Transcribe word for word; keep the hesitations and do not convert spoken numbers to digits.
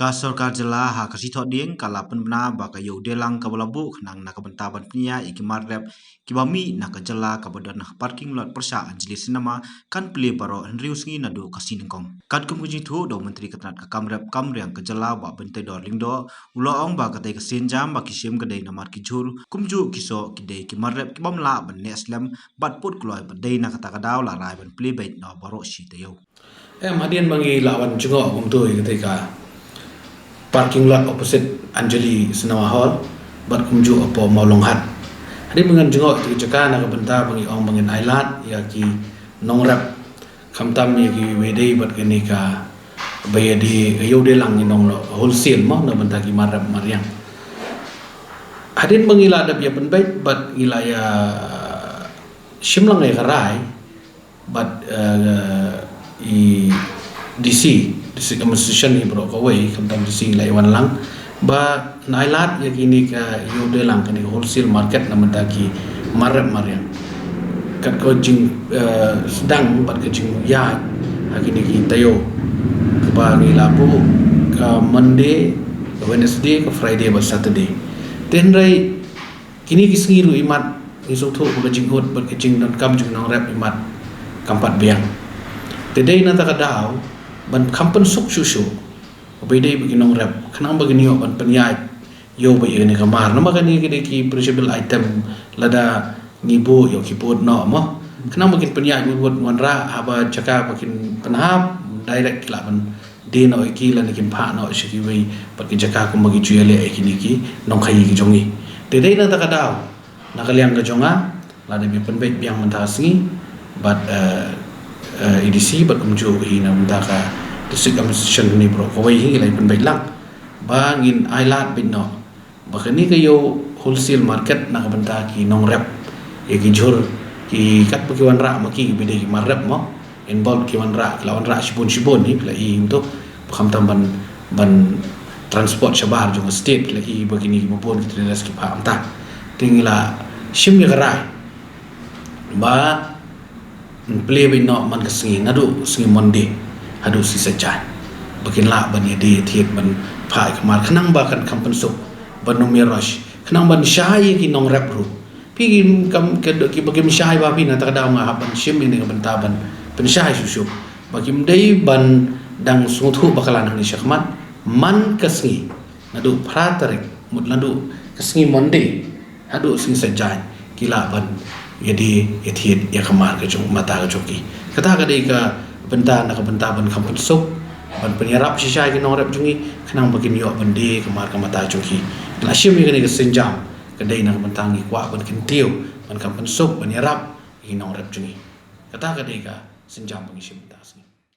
Ka sorkar jylla ha ka sngi Thohdieng ka la pynbna ba ka ïew dei lang kaba la buh khnang na ka bynta ban pynïaid ïa ki mar rep kiba mih na ka jylla kaba don ha ka parking lot pyrshah Anjali Cinema kan plie baroh hynriew sngi naduh ka sngi nyngkong. Katkum ka jingthoh da u Myntri ka tnat ka kam rep kam riang ka jylla Bah Banteidor Lyngdoh, u la ong ba katei ka sienjam ba ki shim ka dei namar ki jhur kumjuh ki soh ki dei ki mar rep ki bym lah ban neh slem bad pud kloi bad dei na kata ka daw la rai ban plie beit noh baroh shi taïew. Em, hadien ba ngi la wan jngoh kumto ïa katei ka parking lot opposite Anjali Cinema Hall bad kumjuh hapoh Mawlong Hat. Hadien ba ngan jngoh ïa katei ka jaka na ka bynta ba ngi ong ba ngin ailad ïa ki nongrep, khamtam ïa kiwei de bad kane kaba ïadei, ïew dei lang ngi ong wholesale mo, na bynta ki mar rep mar riang. Hadien ba ngi la dep ïa pynbeit bad ngi la ïa shim lang ïa ka rai bad, eh, i DC, District Administration hi baroh kawei, khamtam DC la ïa wan lang ba ngan ailad ïa kine ka, ïew dei lang kane ka wholesale market na bynta ki mar rep mar riang. Kat ka jing, eh, sdang bad ka jingïaid ha kine ki taïew kaba ngi la buh ka Monday, ka Wednesday, ka Friday bad Saturday. Te hynrei kine ki sngi ruh imat ngi sngewthuh ba ka jingud bad ka jingdonkam jong ki nongrep imat kam pat biang. Te dei na kata ka daw ban kham pynsuk shuh shuh ba ïadei bad ki nongrep khnang ba kin ïoh ban pynïaid ïew beit ïa kane ka mar. Namar kane ki dei ki perishable item, lada ngi buh ïoh ki bud noh mo, khnang ba kin pynïaid bud bud wanrah haba jaka ba kin pynhap direct ki lah ban die noh ïa ki lane kin phah noh sha kiwei pat ki jaka kumba ki ju ïaleh ïa kine ki nongkhaïi ki jong ngi. Te dei na kata ka daw na ka liang ka jong nga la dep ïa pynbeit biang mynta ka sngi bad, eh, eh, i DC bad kumjuh hi na bynta ka District Administration ne baroh kawei hi la ïa pynbeit lang ba ngin ailad beit noh ba kane ka ïew wholesale market na ka bynta ki nongrep, ïa ki jhur, ki kat ba ki wanrah ma ki, kiba dei ki mar rep mo, involve ki wanrah, ki la wanrah shibun shibun hi, ki la i kumto, ba khamtam ban, ban transport shabar jong ka state, ki la i ba kine kiba bun ki traders ki phah mynta. Te ngi la shim ïa ka rai ba ngan plie beit noh man ka sngi, naduh sngi Monday haduh sngi Saitjaiñ, ba kin lah ban ïadie ïathied ban phah ïa ka mar khnang ba kan kham pynsuk, ban ym ïa rush, khnang ban shai ïa ki nongrep ruh. Phi kim kam, ki, kiba kim shai ba phi, na kata ka daw nga hap ban shim ïa kane ka bynta ban pynshai shuh shuh ba kim dei ban dang sngewthuh ba ka la nangne shakhmat. Man ka sngi, naduh phra tarik, mut naduh ka sngi Monday haduh sngi Saitjaiñ, ki lah ban ïadie ïathied ïa ka mar ka jong, mata ka jong ki. Kata ka dei ka bynta, na ka bynta ban kham pynsuk, ban pynïarap shisha ïa ki nongrep jong ngi khnang ba kin ïoh ban die ka mar ka mata jong ki. Ngi la shim ïa kane ka sienjam, ka dei na ka bynta ngi kwah ban kyntiew, ban kham pynsuk, ban ïarap ïa ki nongrep jong ngi. Kata ka dei ka sienjam ba ngi shim mynta ka sngi.